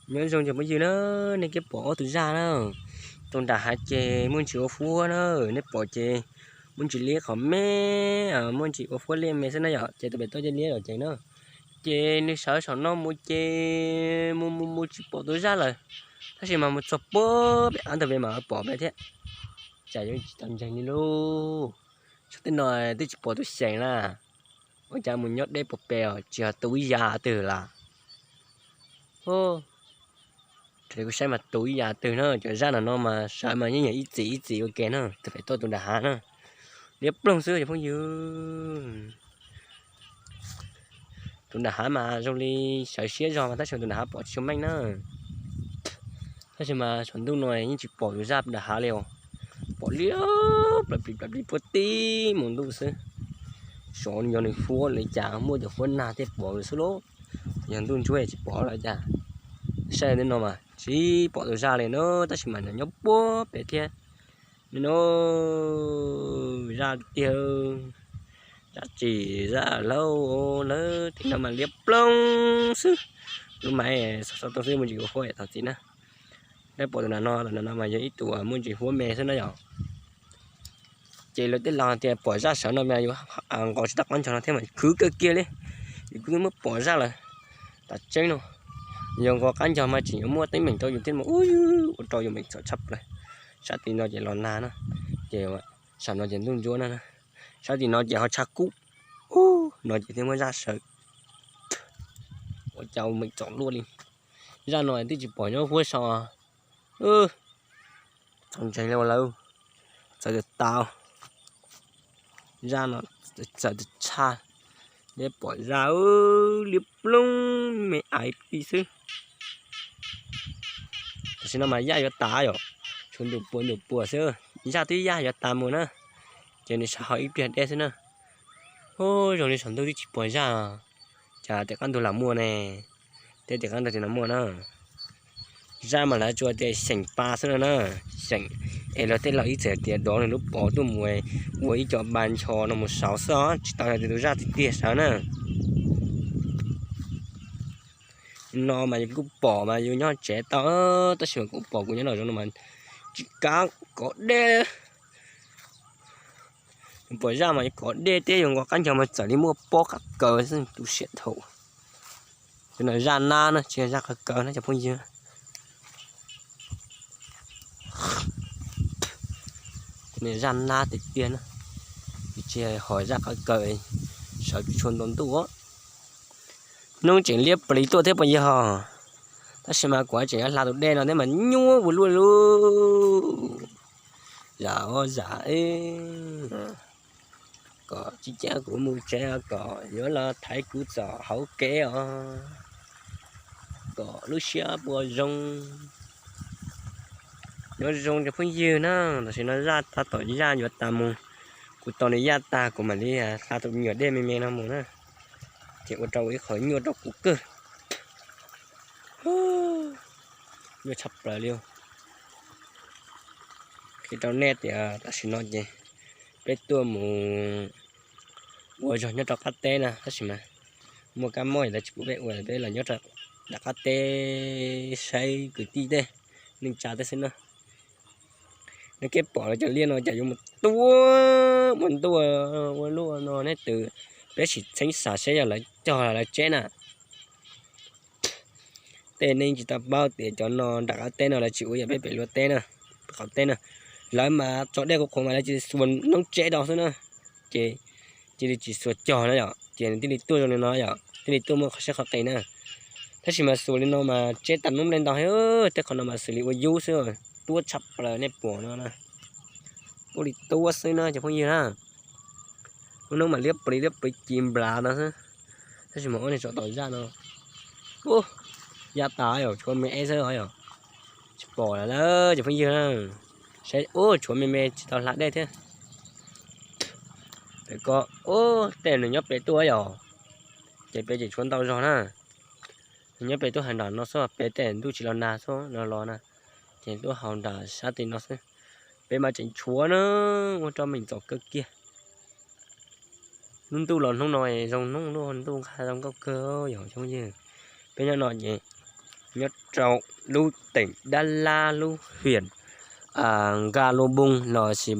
Nyob zoo cov phooj ywg na, nej kuj pom ob tug zaj na, tus nram hav ces muaj ntsis ua fuab na, nej pom ces muaj ntsis liab qhov me, muaj ntsis ua fuab liab me xwb na yom, ces tus pem toj ces liab lawm ces na. Ces nws sawv saum no mus ces mus mus mus tsis pom tus zaj lawm, tab sis mas mus txog puag pem av ntawd pem mas pom pem thiab. Cas yuav tsis tau ntseeg li lauj, txog tej no twb tsis pom tus xyeem na, ua cas mus nyob deb puag pem os, tsis yog tu ib yav twg lawm. Raws li kuv saib mas tu ib yav twg na, cov zaj no no mas sawv mas yeej yog ib txim ib txim ua ke na, tus pem toj tus nram hav na, liab ploog xwb cov phooj ywg. Tus nram hav mas zoo li sawv siab zog mas tab sis tus nram hav pom tsis tshua meej na. Tab sis mas saum ntuj no yeej tsis pom tus zaj nram hav li os, pom liab plam plis plam plis puag tim mus ntuj xwb. Xyov yog nws fuab li cas muaj cov fuab nag thiaj pom xwb lauj, yog ntuj ntsuab tsis pom li cas. Saib tej no mas tsis pom tus zaj li na, tab sis mas nws nyob puag pem thiab. No, zaj tiag, zaj tsim zaj laub lawm, tim no mas liab ploog xwb. Lub maiv xov xov tau xwb, muaj ntsis ua fuab tau txiv na. Nej pom tus nram no, tus nram no mas yog ib tug muaj ntsis fuab me xwb na yom. Ces lawv tej laus tias pom zaj sawv no mas yuav nqos tsis tau qab ncaug no thiab mas khwv kawg kiag li. Yus kuj twb muab pom zaj lawm, tam tseeb no, yog nqos qab ncaug mas tseem yuav muaj teeb meem rau yus thiab mas ua rau yus meem txom tshaj plaws. Sab tim no ces los nag na, ces sab no ces ntuj ntsuab na, sab tim no ces ho tshav kub, no ces thiaj muaj zaj sawv. Ua cas meem txom luaj li. Zaj no twb tsis pom nyob huab so. Txaus ntseeg li lawm, txawv tas tas. Zaj no txawv tas tshaj, nej pom zaj liab ploog me ais pis xwb. Tam sim no mas yaj yuav tas yom, tshuav ntuj puas ntuj puas xwb, zaj twb yaj yuav tas mus na, ces nws sawv ho ib pliag deb xwb na. Ub, zoo li saum ntuj twb tsis pom zaj, cas tias qab ntug lam muaj ne, thiab tias qab ntug tim no muaj na. Zaj mas lawv tsuas tias xyeem pa xwb no na, xyeem, es lawv tej laus ib txhia tias dov nws lub pov tuaj mus ua ib co pa ncho no mus saud xwb os, tsis tau yog tias tus zaj tiag tiag sawv na. No mas yus kuj pom mas yus nyob tsev tau, tab sis mas kuv pom kuv nyob no zoo no mas tsis kav kom dej. Pom zaj mas yuav kom dej thiab yuav nqos qab ncaug mas txawm li muaj pob qab kaws xwb tu siab dhau. Tus no zaj nab na, tsis yog zaj qhov kaws na cov phooj ywg. Tus no zaj nab tiag tiag na, tsis yog hom zaj qhov kaws, sawv tsis tshua ntaus ntuj. Hnub tseem liab plis tuaj thiab puas yog? Tab sis mas kuv tseem yuav hla tus dej no thiab mas nyuaj ua luaj li. Zam os zam, kom tsis cab kuv mus tsev kom yuav los thaiv kuv txog hauv kev os, kom lub siab puas zoo. Nyob zoo cov phooj ywg na, tam sim no zaj tab tom yaj yuav tas mus, kuv tos nws yaj tag kuv mam li hla tus me nyuam dej me me no mus na, ces ua rau ua ib qho nyuaj rau kuv kawg. Nyuaj tshaj plaws li. Qhia rau nej tias tam sim no ces peb tuaj mus ua zog nyob rau qab teb na, tab sis mas muaj kab mob lawv tsis pub peb ua, peb los nyob rau nram qab teb saib kwv tij tej neej tsa tej xwb na. Nej kuj pom lawv cov liaj no cas yuav mus tua mus ntua ua luaj no, nej tus, peb sim txheeb xav seb yog lawv cog los lawv tseb na. Tej neeg tsis tau paub tias cov no nram qab teb no lawv tsis ua yam peb pem luag teb na, peb qaum teb na, lawv mas tso dej qhuav qhuav mas lawv cia li xuas noob tseb rau xwb na, ces cia li tsis xuas cog na yom, ces nws thiaj li tuaj zoo li no yom, thiaj li tuaj muaj qhov siab qhov qis na. Tab sis mas xuas li no mas tseb tag noob nplej ntau heev, tej qhov no mas xws li ua yub xwb, tuab tshaj plaws nej pom no na. Tuab li tuab xwb na cov phooj ywg na. Lub hnub mas liab plis liab plis ci nplas no xwb. Tab sis mas ua nej tsom tom zaj no, ub, yaj tas yom, tshuav me eb xwb os yom. Tsis pom lawm cov phooj ywg na. Saib ub, tshuav me me tsis tau hla dej thiab. Pem ko, ub, tej nws nyob pem tuaj yom. Ces pem ces tshuav ntau zog na. Nws nyob pem tuaj hais nram no xwb, pem tej ntuj tsis los nag xwb los los na, ces tuaj haus nram sab tim no xwb. Pem mas tseem tshuav na, ua rau meem txom kawg kiag. Lub ntuj los hnub no zoo hnub luaj, ntuj nqag zoo nkauj kawg yom cov phooj ywg. Peb nyob no ces Nyob rau lub teem Dab Lab lub hiam Nka Lu Npoo los sis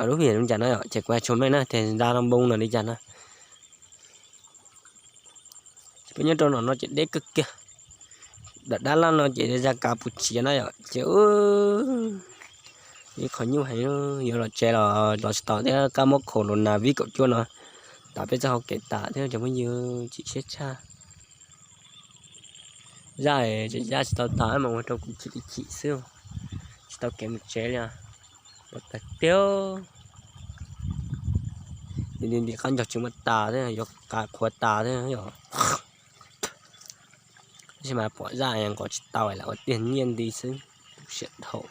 lub hiam li cas no yom, ces kuv hais tshua meej na, ces Nka Lu Npoo no li cas na. Ces peb nyob rau no no ces deb kawg kiag. Dab Lab no ces ya Kapucia na yom, ces ib qho nyuaj heev, yuav los tsev los los tsis tau thiab, kab mob corona viv kaum cuaj no tas peb txoj hauv kev tas thiab cov phooj ywg, chim siab tshaj. Zaj es zaj tsis tau tas mas ua rau kuv chim li chim xwb, tsis tau kev mus tsev li. Pom tas tiag, nti nti qab ncaug tsis muaj tas thiab, yuav qa qhuav tas thiab yom. Tab sis mas pom zaj nkaus tsis tau lawm, ua tiag nyiaj nti xwb, tu siab dhau.